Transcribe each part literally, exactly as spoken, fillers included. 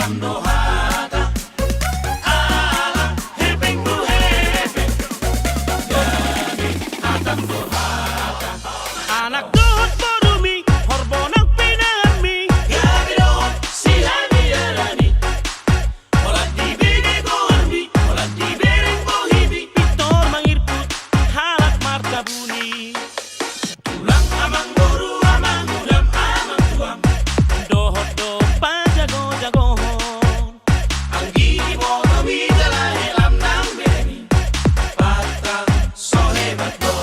Hatam do hata, ala hepengmu hepeng, gabe hatam do hata. Anak dohot borumi, horbo nang pinahanmi, gabe dohot si hami alani. Holan dibege goarmi, holan dibereng bohimi, pintor mangirput halak martabuni. Tulang, amang boru, amang udam, amang tuam, dohot do pajagojagohon. Anggi, ibotomi jala helam nang beremi, patang so hebat do.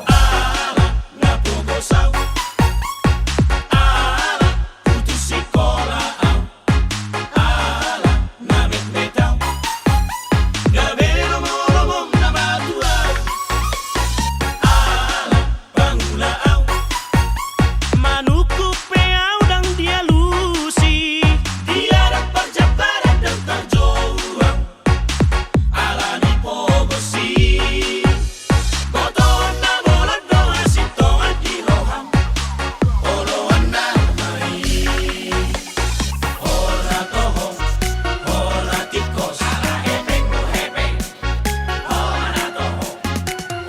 Ala na pogos au, ala putus sikola au, ala na metmet au, gabe lomolomong na matua au, ala pangula au. Manungkun pe au ndang dialusi, diadak parjamparan ndang tarjou au. Alani pogos i, botohon na bolon do hasintongan di roham. Oloan na ma i. Hola toho, hola tingkos, ala hepengmu hepeng. Hola toho,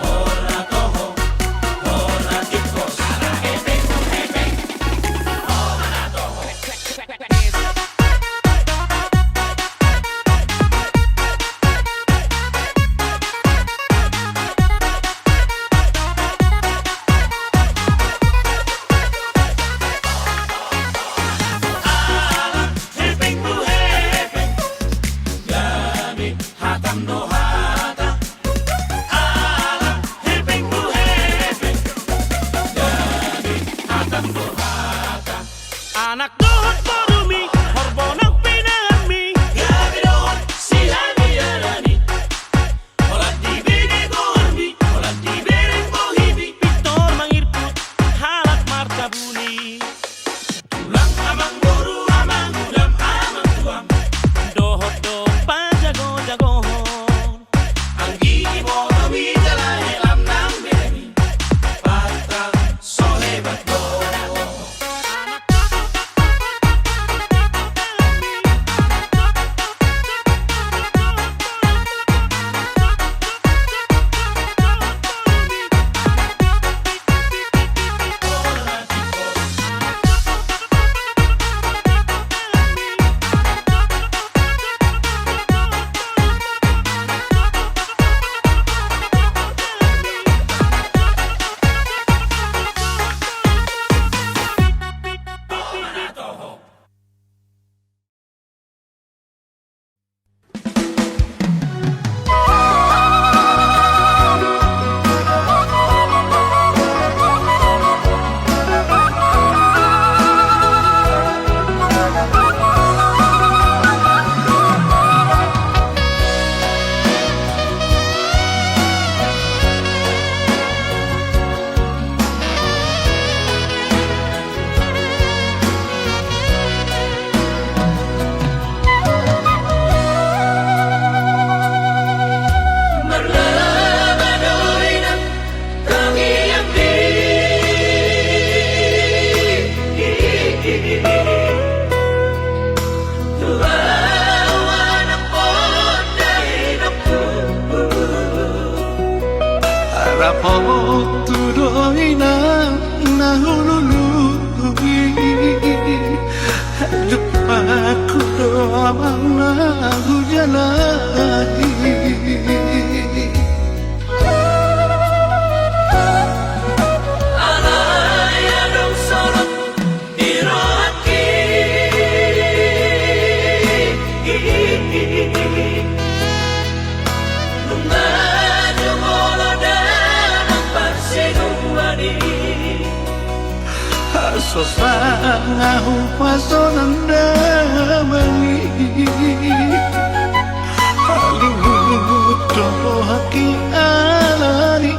hola toho, hola tingkos, ala hepengmu hepeng. Hola toho. Ala hepengmu hepeng, gabe hatam do hata. Ala hepengmu hepeng, gabe hatam do hata. Anak dohot borumi, horbo nang pinahanmi, gabe dohot si hami alani. Holan dibege goarmi, holan dibereng bohimi, pintor mangirput halak martabuni. Tulang, amang boru, amang udam, amang tuam, dohot do pajagojagohon. Anggi, ibotomi jala helam nang beremi, patang so hebat do. Rap ho tu do inang na hulului, lupa ku do amang na hujalai. Alai adong solot di rohangki. Nunga jumolo damang parsiduan i. Harus So sanga hupasonan damang i, haluhut do haki alani.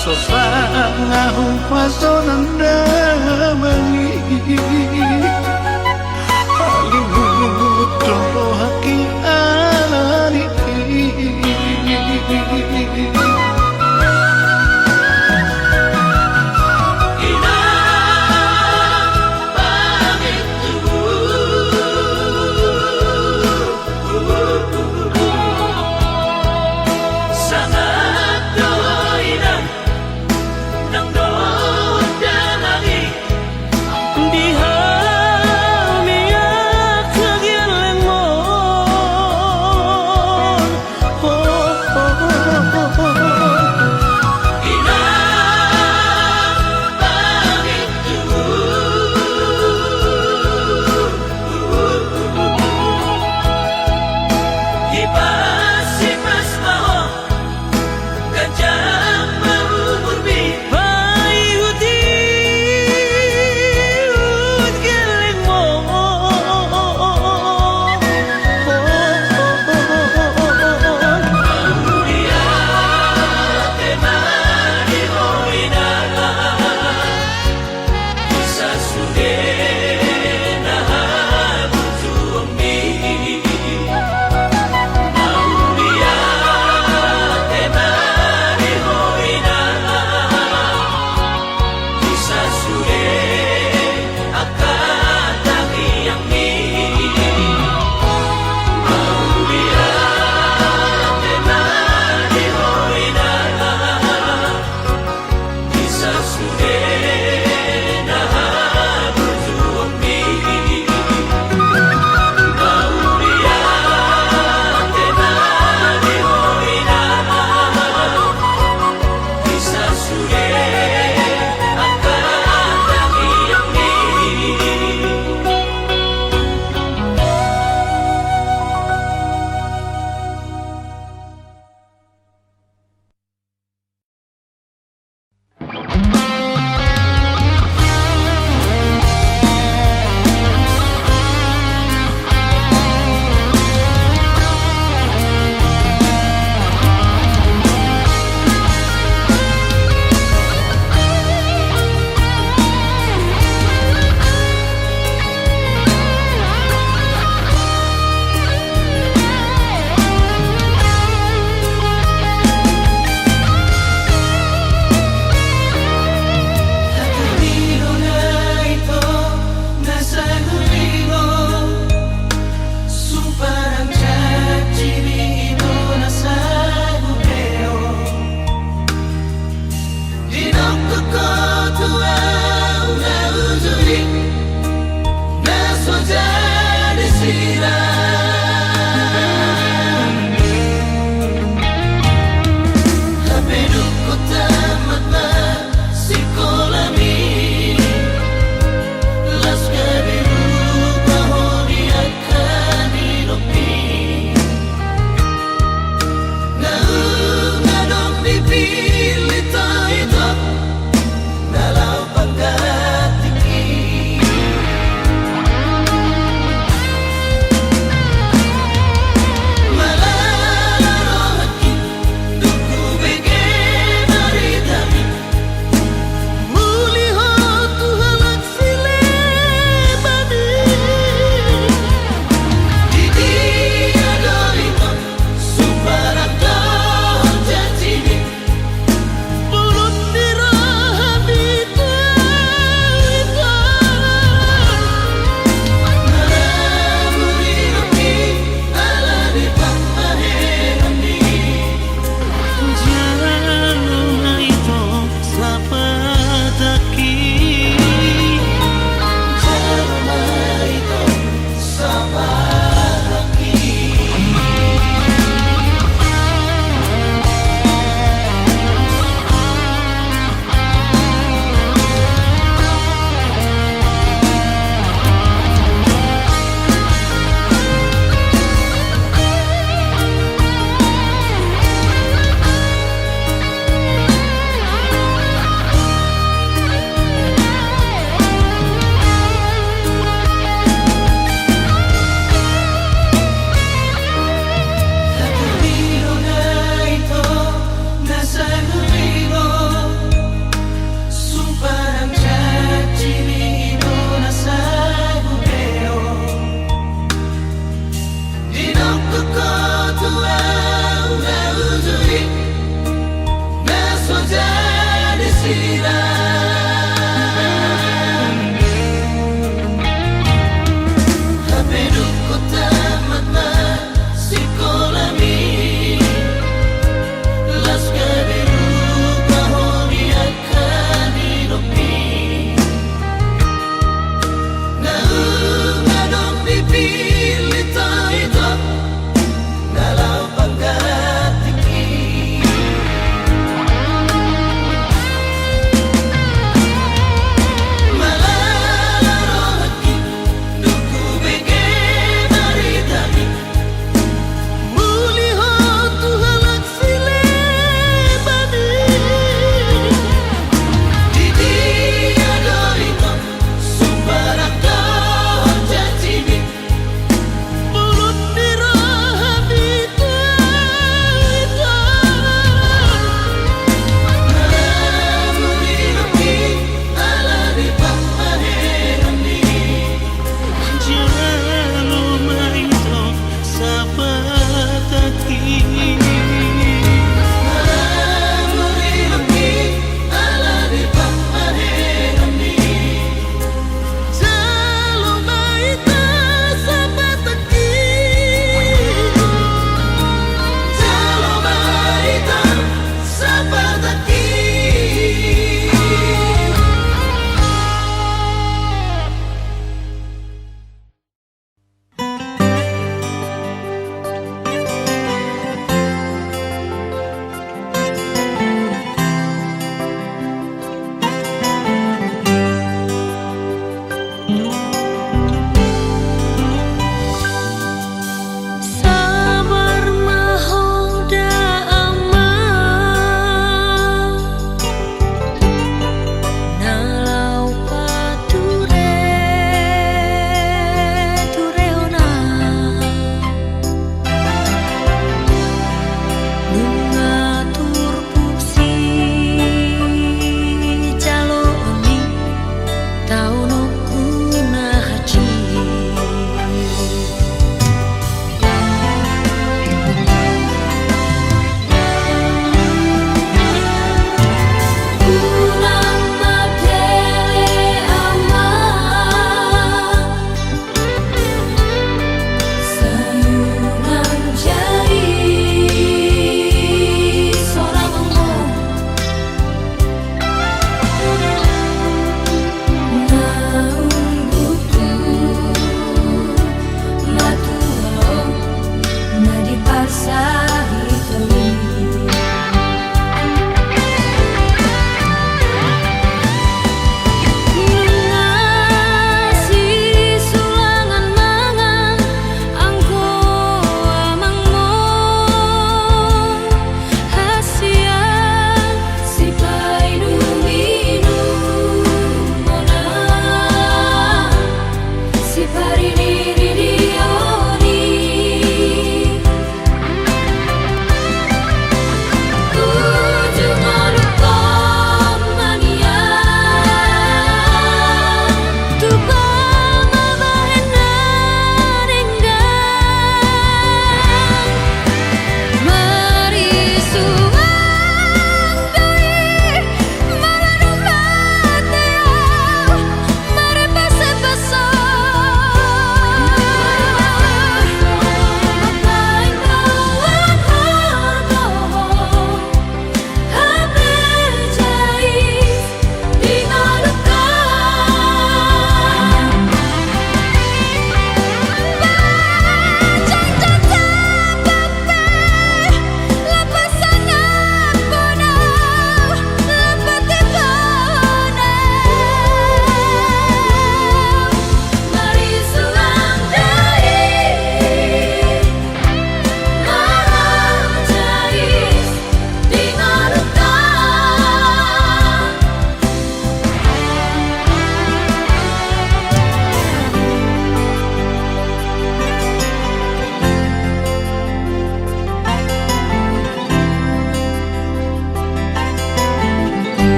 So sanga hupasonan damang i, haluhut do haki alani.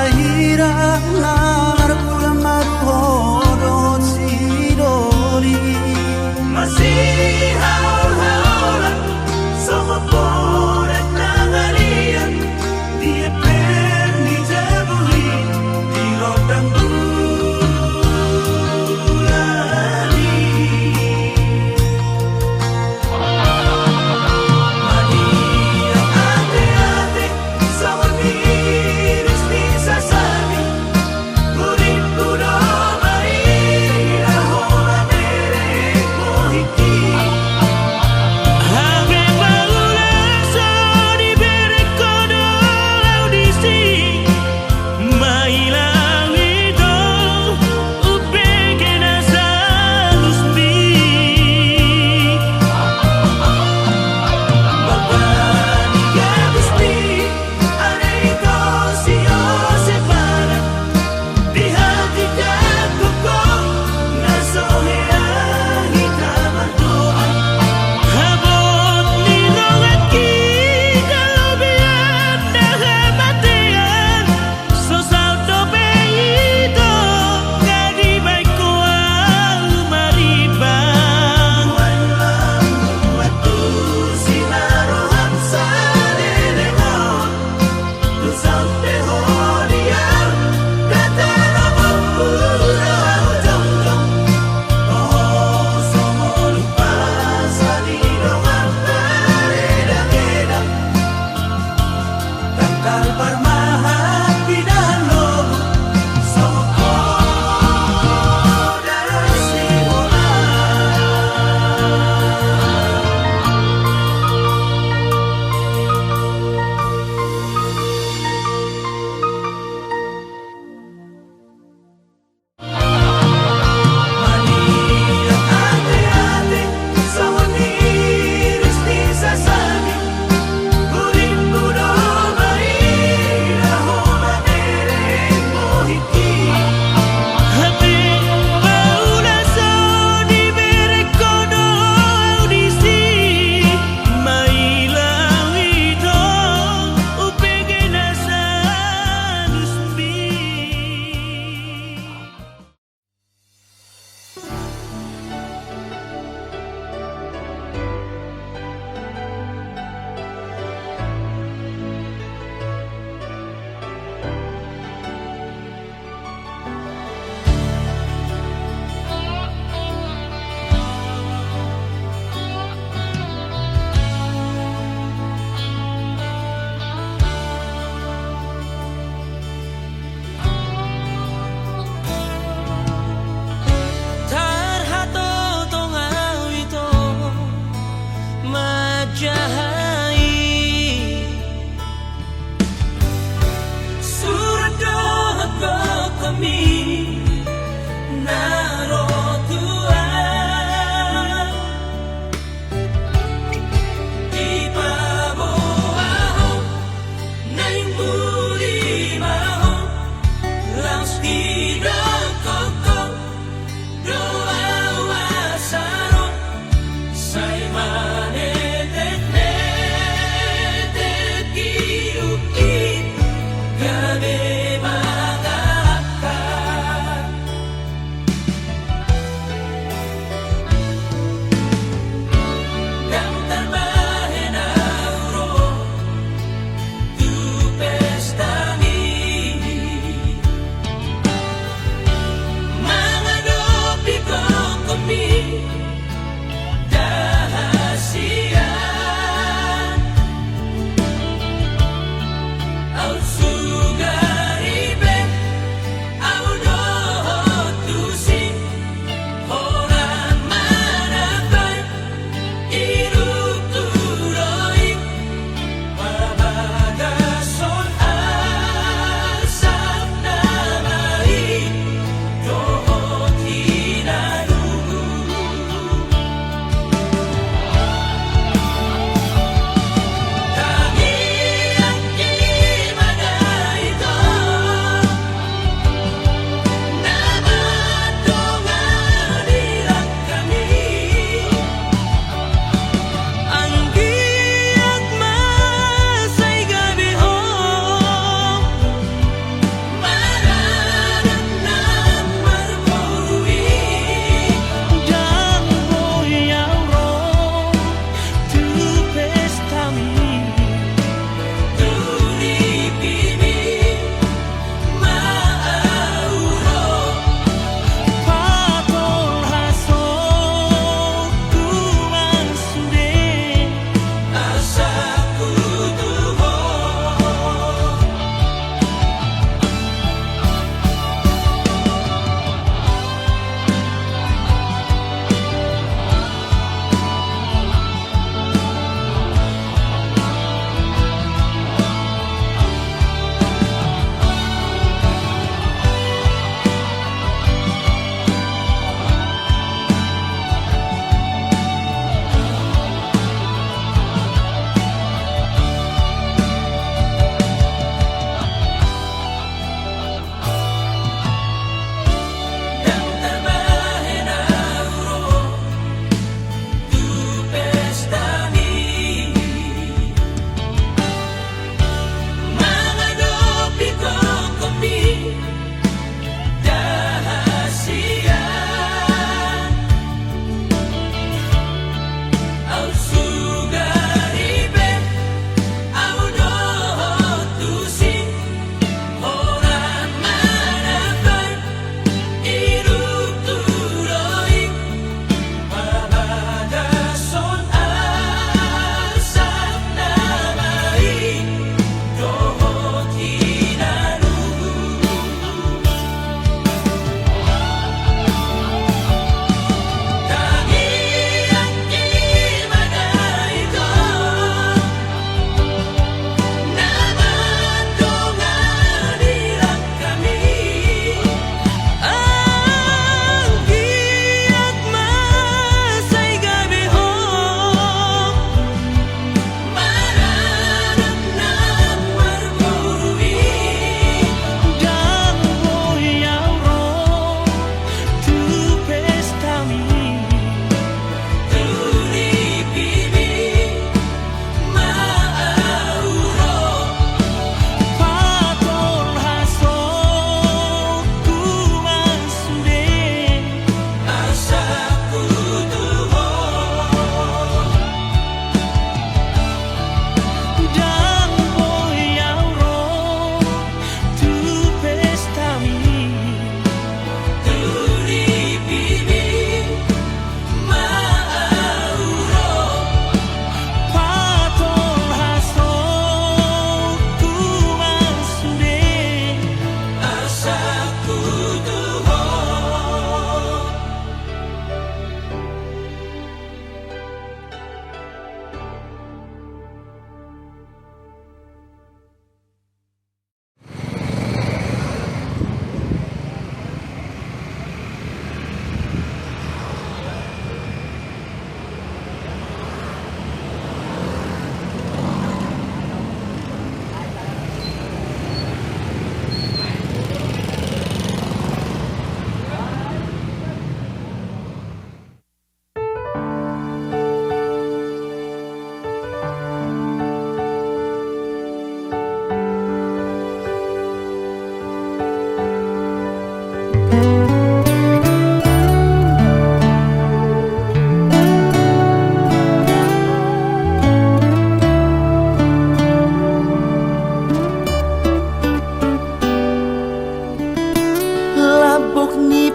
Hira na marbulan maruhot dohot sidoli. Masihaol-haolan songon borat na maliat di emper ni jabu i, di rondang bulan i. Maliat ate-ate songon iris ni sasabi, huripku do maila holan bereng bohingki.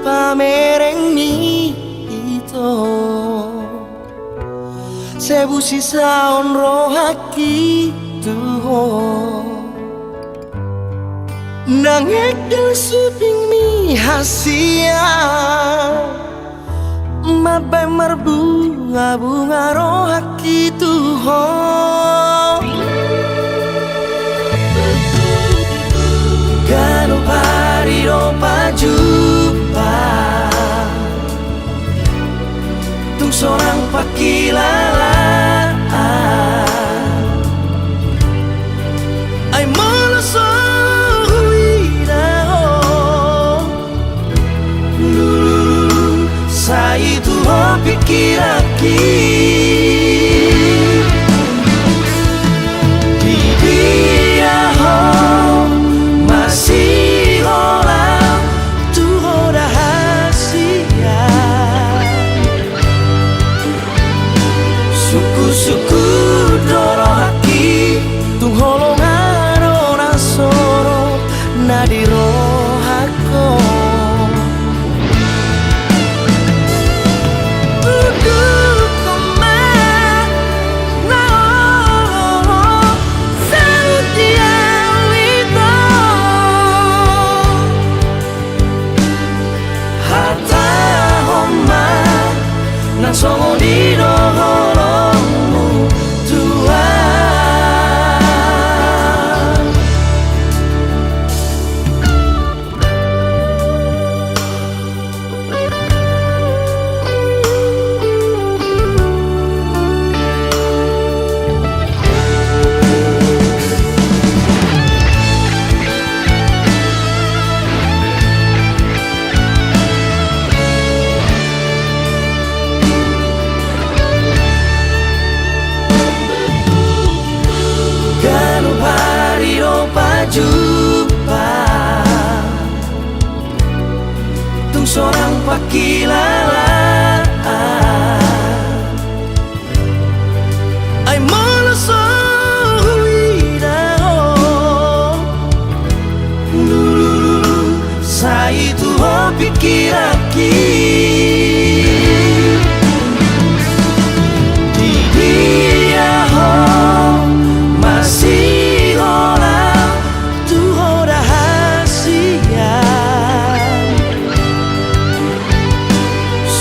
pamereng ni ito. Sai busisaon rohangki tu ho. Nang engkel siping ni hasian, mambaen marbungabunga rohangki tu ho. Ganup ari do pajumpang, tung sonang pangkilalaan. Ai molo so huida ho, lulululu, sai tu ho pingkiranki. Di dia ho masihola, tu ho da hasian. Sungkunsungkun do rohangki, tung holongan do na sorop na di rohangkon. Udut ma na olo, saut di au ito. Hatahon ma nang songon i do holongmu, Tuhan. Ganup ari do pajumpang, tung sonang pangkilalaan. Ai molo so huida ho, lulululu, sai tu ho pingkiranki. Di dia ho masihola, tu ho da hasian.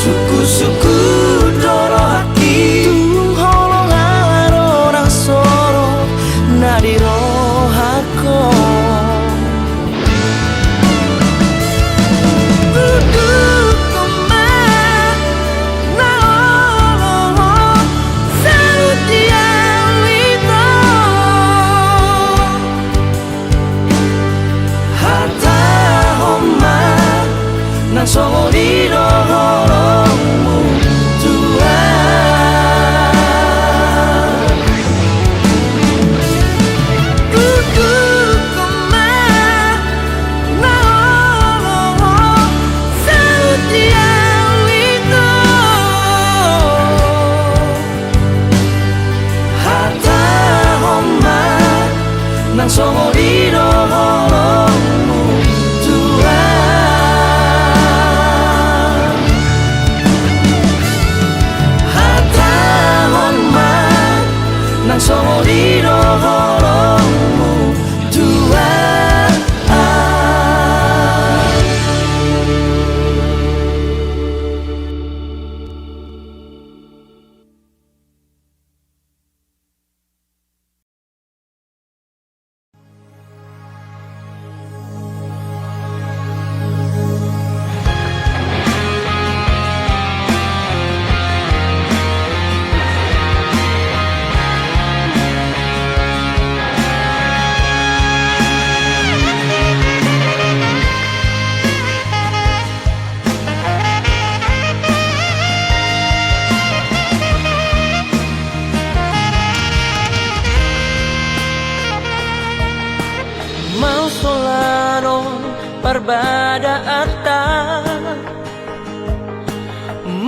Sungkunsungkun do rohangki, tung holongan do na sorop na di rohangkon. Udut ma na olo, saut di au ito. Hatahon ma nang songon i do holongmu, Tuhan. Udut ma na olo, saut di au ito. Hatahon ma nang songon i do holongmu, Tuhan. Hatahon ma nang songon i do holongmu, Tuhan. Mausolano parbadaanta,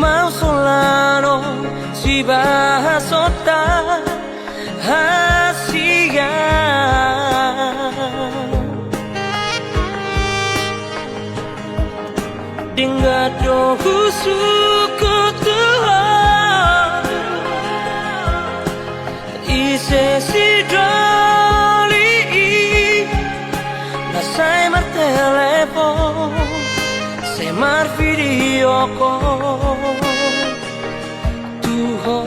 mausolano sibahasonta hasian. Denggan do husungkun tu Ho, ise sidoli i na sai martelepon, sai marvideo call tu Ho.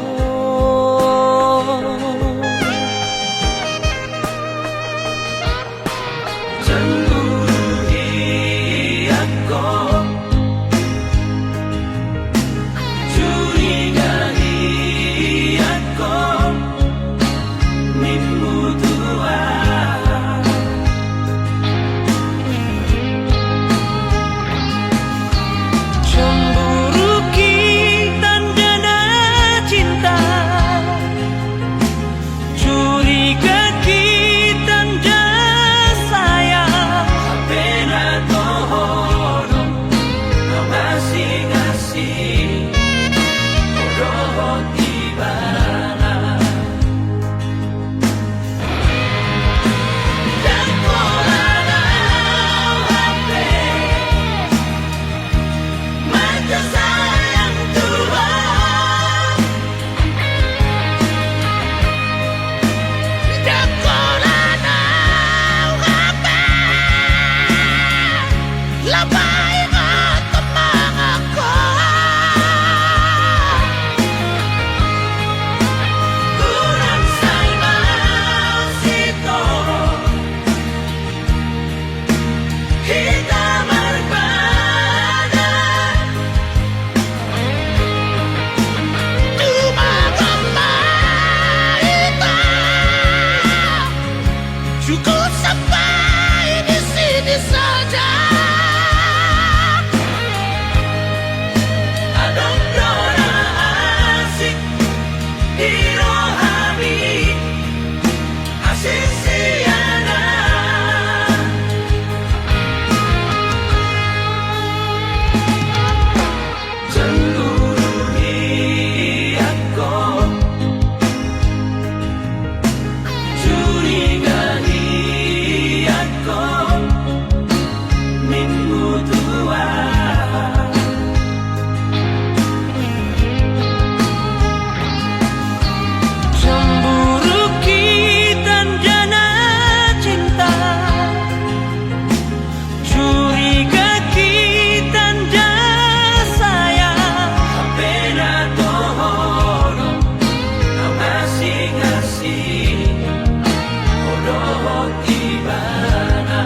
Cemburu hian ho, curiga hian ho, nimmu tu aha. Cemburu i tandana cinta, curiga i tanda sayang. Hape na toho do na masing-asing, ho dohot ibana. Ndang pola nau hape marcasayang tu Ho. Ndang pola nau hape lapai mangkatambahon ho. Unang sai masitor hita maribada. Tumangap ma hita, cukup sampai di sini saja. Adong do na asing di rohami, asing sian aha. Cemburu hian ho, curiga hian ho, nimmu tu aha. Cemburu i tandana cinta, curiga i tanda sayang. Hape na toho do na masing-asing, ho dohot ibana.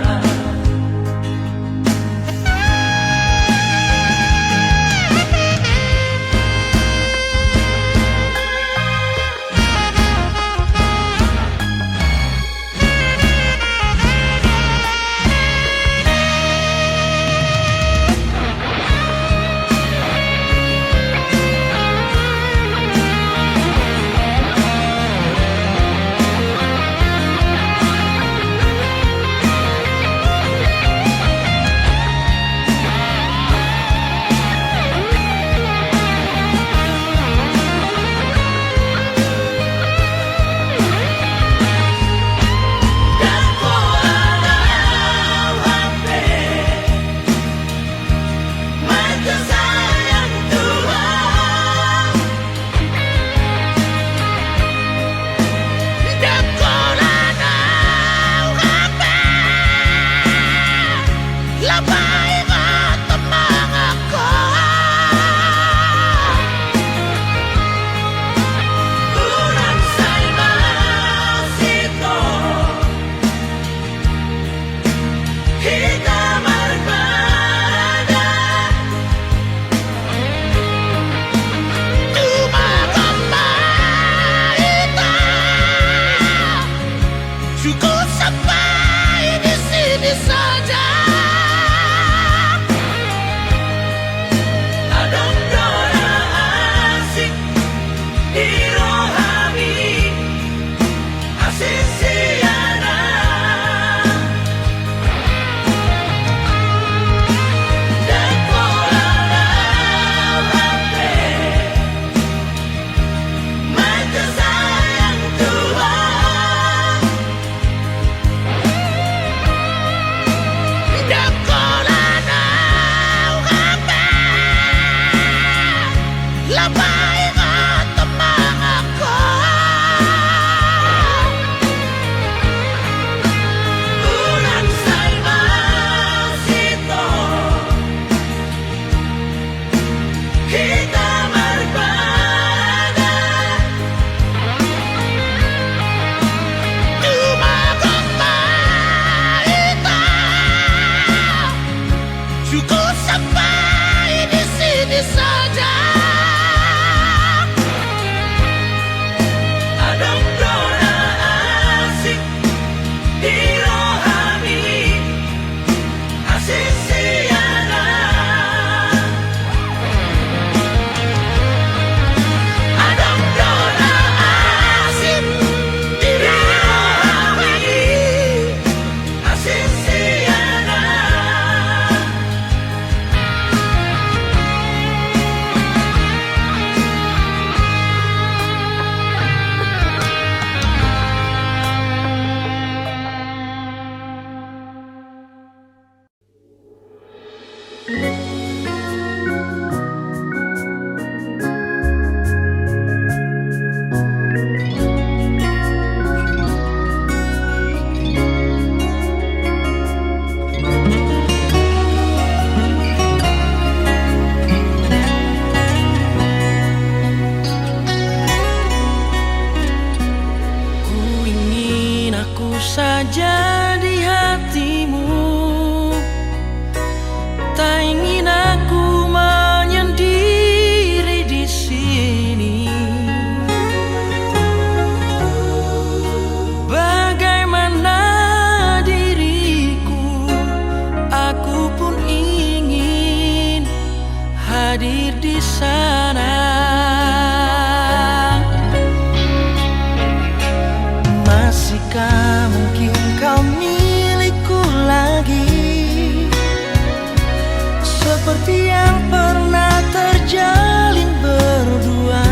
Hita maribada, tumangap ma hita, cukup sampai di sini saja. Cukup sampai di sini saja. Adong do na asing di rohami, asing sian Anak. Adong do na asing di rohami, asing sian Anak. Kuingin aku saja di hatimu. Tak ingin aku menyendiri di sini. Bagaimana diriku, aku pun ingin hadir di sana. Masihkah mungkin kau milikku lagi, seperti yang pernah terjalin berdua?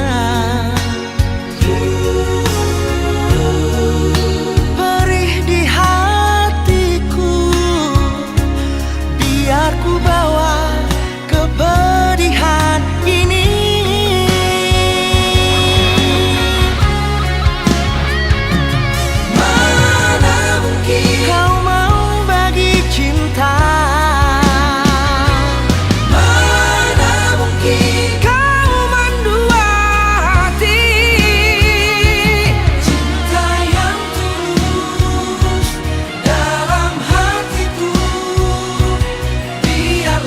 Perih di hatiku, biar ku bawa kepedihan ini. Mana mungkin kau mau bagi cinta? Mana mungkin kau mendua hati? Cinta yang tulus dalam hatiku, biar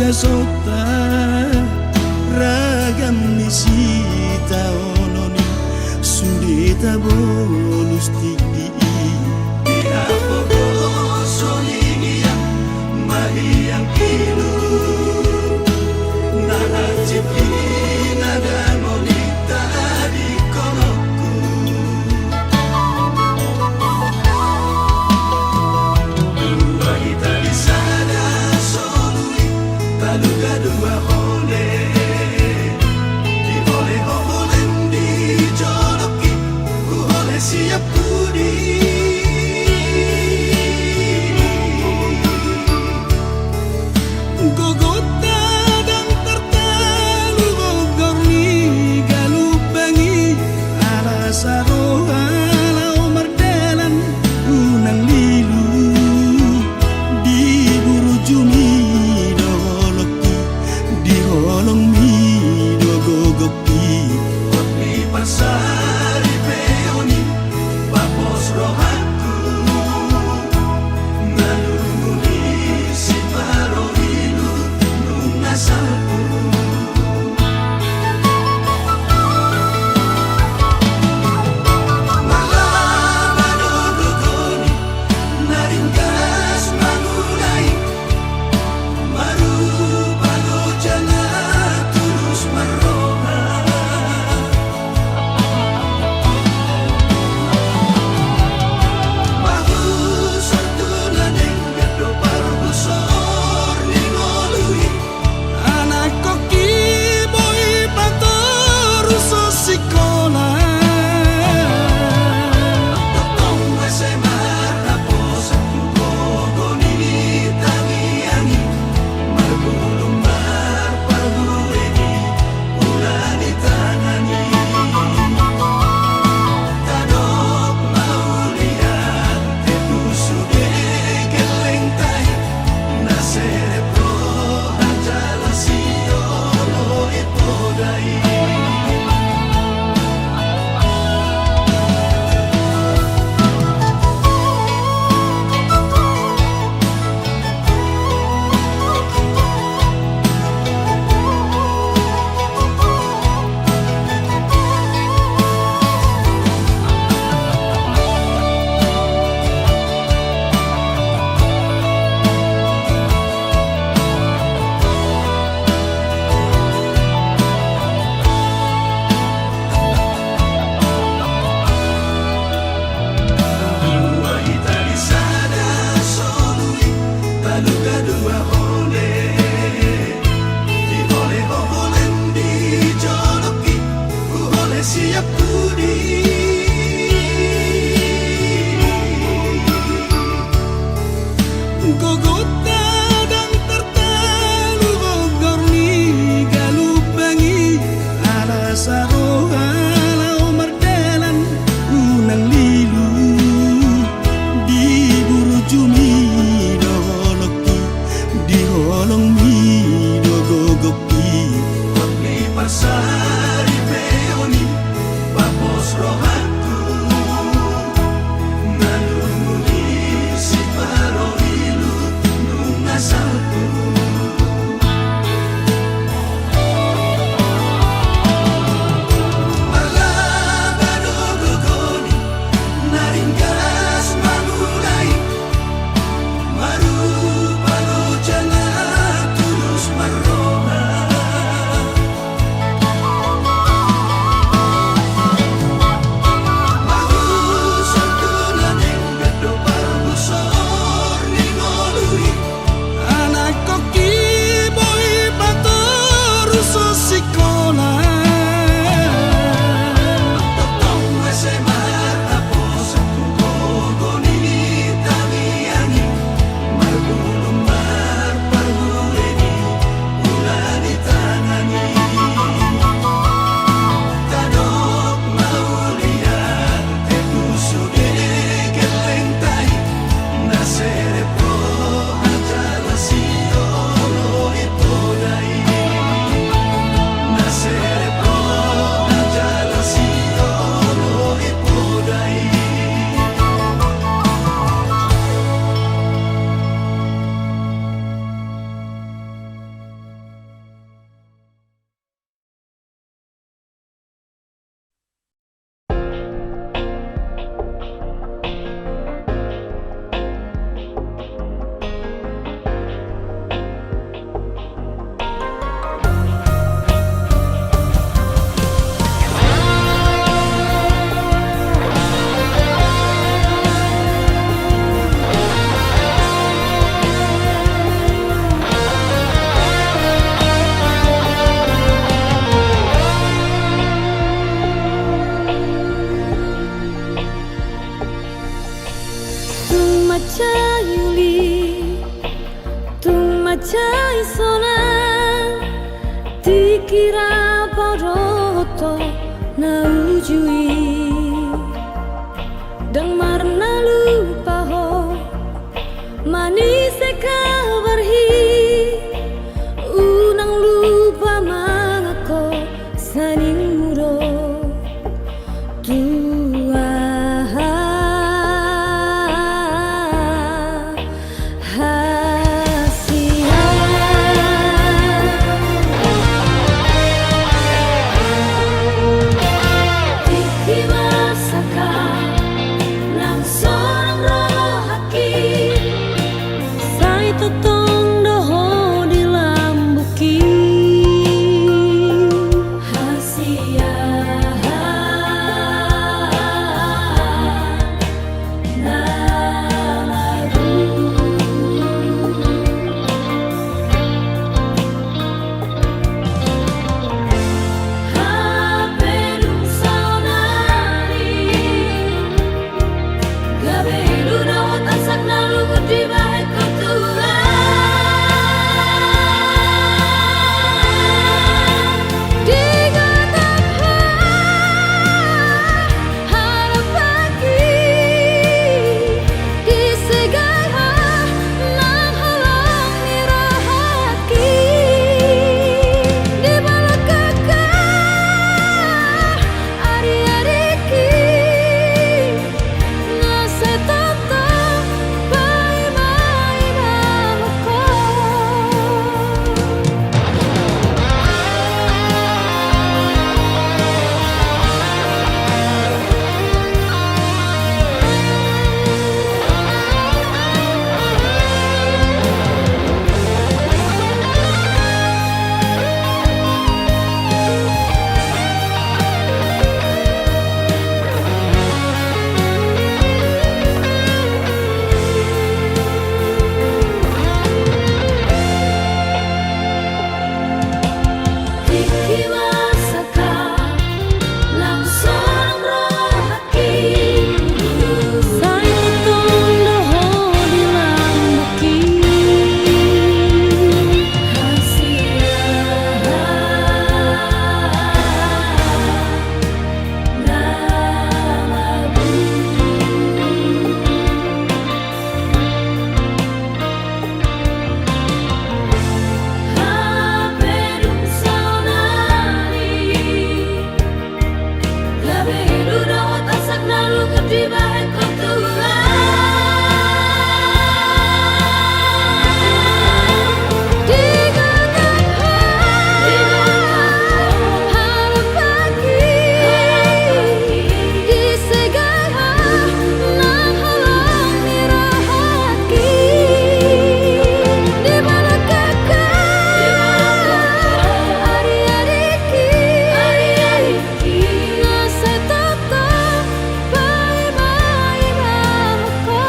Gasonta ragam ni sitaonon i, sude tabolus tingki i. Di hapogoson i hiang ma hiang ilu, na hansit i na dangol i tadingkononku. Dua hita di sada solu i, taluga dua hole. Dihole ho holem di jolok i, huhole sian pudi. Gogonta ndang tartalu gonggor ni galumbang i, ala saroha laho mardalan unang lilu. Di burju mi do holong i, di holong mi do gogok i. Hot ni parsaripeon i, papos rohangku. Manungkun i siparohilu nunga salpu. Mala ma do gogo ni na ringgas mangula i. Marupa do jala tulus marroha. Mahusor tu na denggan do parhusor ni ngolu i. Anakkon i boi patorus sikola. Tongtong S M A raposan tu gogo ni tangiang i. Marbulung marparbue di ula ni tangan i. Tadok mauliate tu sude gellengta i. Na serep roha jala siolo i poda i. Dua hita di sada solu i, taluga dua hole. Dihole ho holem di jolok i, huhole sian pudi. Gogonta ndang tartalu gonggor ni galumbang i, ala saroha laho mardalan unang lilu. Di burju mi do holong i, di holong mi do gogok i. Hot ni parsaripeon i, papos roha Sai sonang tingki ra padohothon na uju i. Ndang marnalupa ho manise kabar hi. Unang lupa mangangko saningmu do tu aha. Hasian. Tingki ma sangkap nang sonang rohangki. Sai tongtong do ho di lambungki. Hasian. Harapanki disegai ho nang holong ni rohangki. Di balakangki ariariki na sai tongtong paima-ima ho.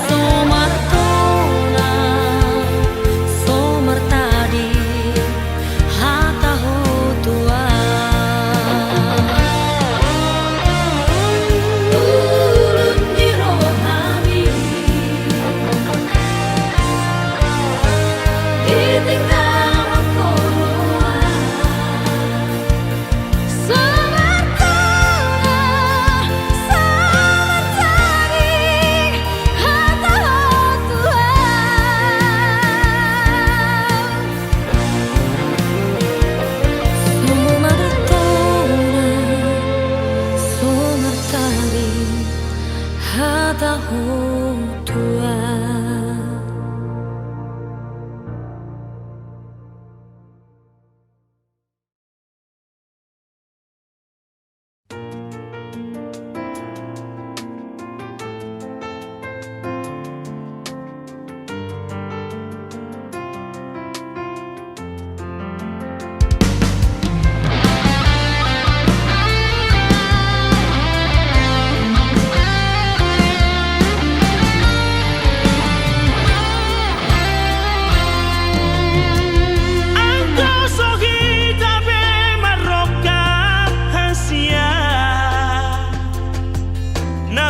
So martona, so martadi hata ho Tuhan. Ulun ni rohami ditinggalhon ho. So martona, so martadi hata ho Tuhan. So martona, so martadi hata ho Tuhan.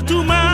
Tuma